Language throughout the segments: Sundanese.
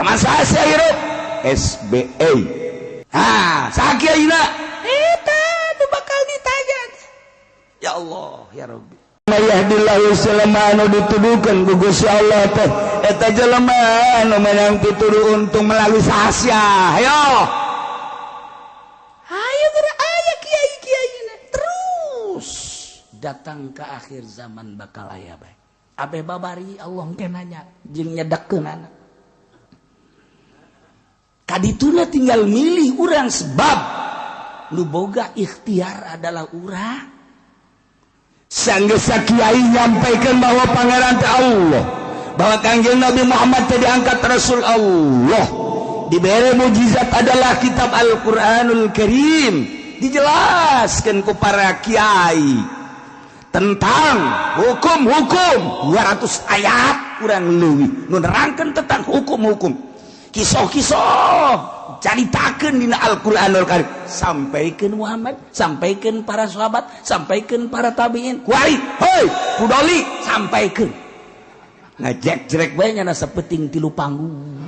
Zaman saha hirup? SBY. Ha, saha kiaina? Eta nu bakal ditanya. Ya Allah, ya Rabbi. Yahdillahu selama anu dituduhkeun ku Gusti Allah teh eta jelema anu menang pituduh untung melalui saha. Hayo. Hayo geura aya kiai-kiaina terus datang ke akhir zaman bakal aya bae. Abe babari Allah engke nanya jeung nyedekeunana. Kadituna tinggal milih urang sebab nu boga ikhtiar adalah urang. Sanggeus kiai nyampaikan bahwa pangeran teh Allah, bahwa Kangjeng Nabi Muhammad teh diangkat Rasul Allah, diberi mujizat adalah kitab Al-Qur'anul Karim, dijelaskan ku para kiai tentang hukum-hukum 200 ayat kurang lebih nu nerangkeun tentang hukum-hukum, kisah-kisah caritakeun dina Al-Qur'anul Karim, sampaikeun Muhammad, sampaikeun para sahabat, sampaikeun para tabiin, kuari hoi kudoli sampaikeun ngajek-jerek bae nya sapeting tilu panggung.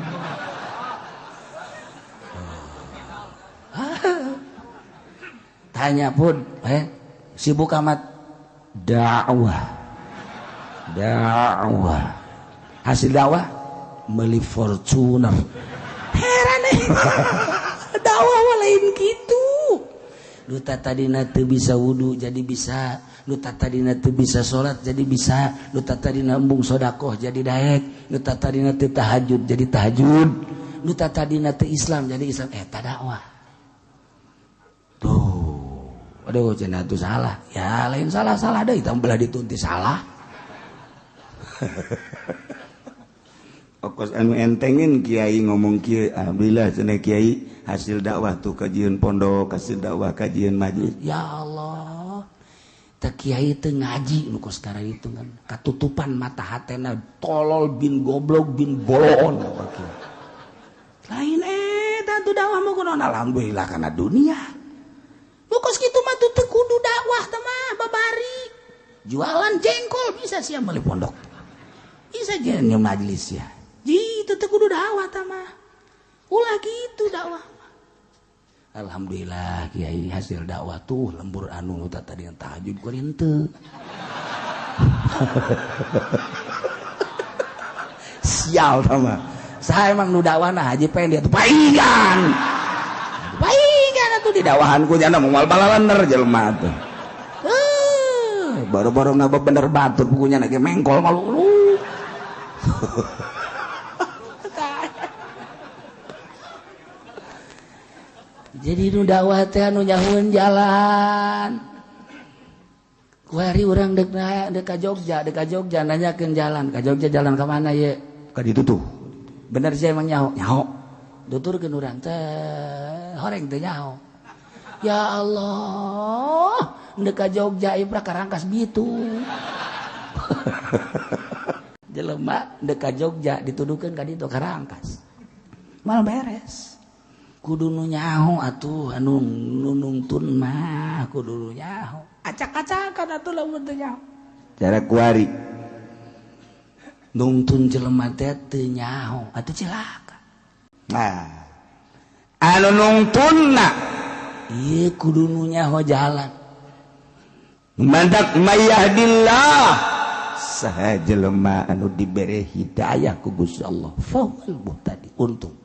Tanya pun sibuk amat dakwah, dakwah, hasil dakwah beli Fortuner. Heran dakwah lain gitu. Lu tadina teu bisa wudu jadi bisa, lu tadina teu bisa salat jadi bisa, lu tadina embung sedekah jadi daek, lu tadina teu tahajud jadi tahajud, lu tadina teu Islam jadi Islam. Eta dakwah. Tuh, aduh cenah tuh salah. Ya lain salah-salah deui tah belah ditunti salah. Okos anu entengin kiai ngomong kiai, alhamdulillah cenah kiai hasil dakwah tuh kajian pondok, hasil dakwah kajian majelis. Ya Allah, teh kiai teu ngaji nu kos sekarang itu kan katutupan mata hatena tolol bin goblok bin boloon. Lain eta tuh dakwah mah kunaon, alhamdulillah kana dunia. Nu kos kitu mah tuh teu kudu dakwah teh mah babari. Jualan jengkol bisa sia meuli pondok. Bisa jeung majelis ya. Gitu teu kudu dakwah tah mah. Ulah gitu dakwah. Alhamdulillah kiai hasil dakwah tuh lembur anu tadi yang tahajud ku henteu. Sial tah mah. Saha emang nu dakwahna Haji Pendi atuh paingan. Paingan atuh didakwahan ku nyana moal balaler jelema tuh. Baru-baru ngaba bener batur bukunya lagi mengkol malu. Jadi nu dakwah teh anu nyahueun jalan. Kuari urang deuk ka Jogja, deuk ka Jogja nanyakeun jalan, ka Jogja jalan ka mana ye? Ka ditu tuh. Bener sih emang nyaho, nyaho. Tuturkeun urang teh horeng teh nyaho. Ya Allah, deuk ka Jogja ieu Karangkas bitu. Jelema deuk ka Jogja dituduhkeun ka ditu Karangkas. Mal beres. Kudu nu nyaho atuh anu nungtun mah kudu nu nyaho. Acak-acakan atuh lamun teu nyaho. Cara kuari nungtun jelema teh teu nyaho atuh cilaka. Nah, anu nungtunna ieu kudu nu nyaho jalan. Mantak mayahdillah saha jelema anu dibere hidayah ku Gusti Allah fahuwal muhtadi untung.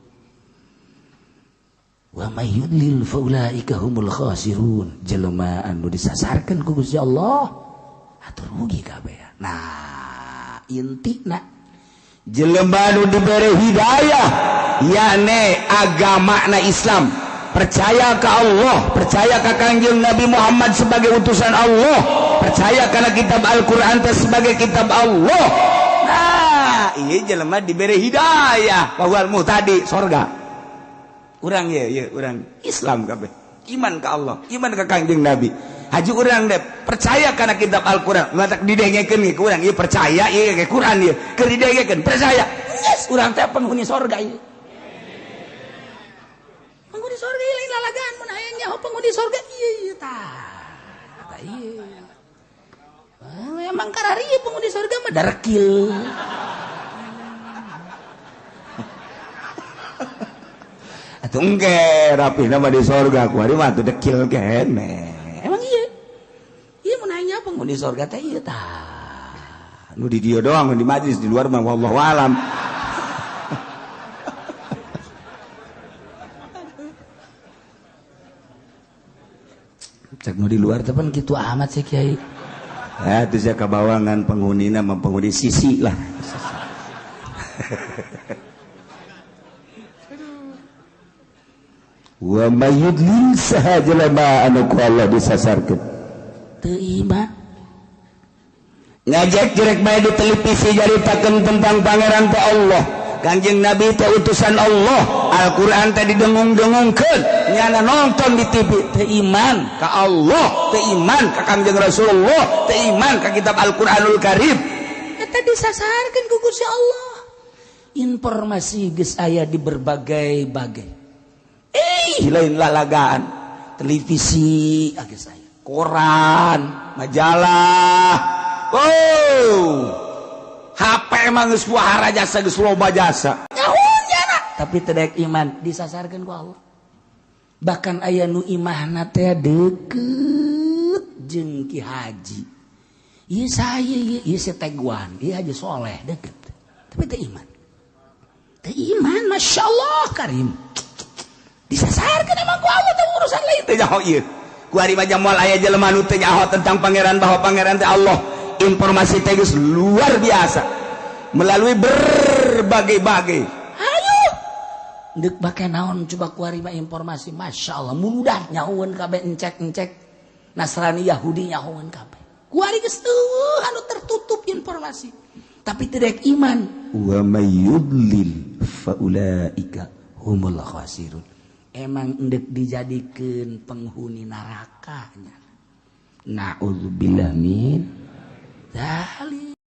Wa may yudlil faulaika humul khasirun. Jelema anu disasarkeun ku Gusti Allah atuh rugi kabeh. Nah, intina jelema anu dibere hidayah yakni agamana Islam, percaya ka Allah, percaya ka Kangjeng Nabi Muhammad sebagai utusan Allah, percaya kana kitab Al-Qur'an sebagai kitab Allah. Nah, ieu jelema dibere hidayah fahuwal muhtadi sorga. Urang ye ye urang Islam kabeh, iman ka Allah, iman ka Kangjeng Nabi. Haji urang deh percaya kana kitab Al-Qur'an, matak didengekeun ge ku urang ieu percaya ieu ge Qur'an ieu, keur didengekeun percaya. Yes, urang teh penghuni sorga ieu. Penghuni sorga ieu lain lalagaan mun aya nyaho penghuni sorga ieu ieu tah. Tah ieu. Emang karari ieu penghuni sorga mah darekil. Atuh engke rapihna mah di sorga kuari mah atuh dekil keneh. Emang iya. Iya mun nanya penghuni sorga teh ieu tah. Nu di dieu doang di majlis di luar mah wallahu alam. Cek nu di luar teh pan kitu amat sih kiai. Ya itu saya kabawangan penghunina mah penghuni sisi lah. Wa may yudlil saha jelema anu ku Allah disasarkeun teu iman ngajak jerek bae di televisi jaritakeun tentang pangeran teh Allah, Kanjeng Nabi teh utusan Allah, Al-Qur'an teh didengung-dengungkeun, nyana nonton di TV teu iman ka Allah, teu iman ka Kanjeng Rasulullah, teu iman ka kitab Al-Qur'anul Karim. Eta disasarkeun ku Gusti Allah. Informasi geus aya di berbagai-bagai. Lain lalagaan televisi geus aya, koran, majalah, oh HP emang geus wahara jasa geus loba jasa tapi teu daek iman disasarkeun ku Allah. Bahkan aya nu imahna teh deukeut jeung Ki Haji, ieu saya ieu si Teguan, ieu Haji Soleh deukeut tapi teu iman, teu iman. Masya Allah karim disasarkeun emang ku Allah teh urusan lain teu nyaho ieu. Ku ari mah moal aya jelema nu teu nyaho tentang pangeran bahwa pangeran teh Allah. Informasi teh geus luar biasa melalui berbagai-bagai. Ayo deuk bake naon coba ku ari mah informasi Masya Allah mudah nyahoeun kabeh encek-encek Nasrani Yahudi nyahoeun kabeh. Ku ari geus eueuh anu tertutup informasi tapi teu daek iman. Wa may yudlil fa ulaika humul khasirun. Emang endek dijadikeun penghuni nerakanya. Na'udzubillah min dzalik.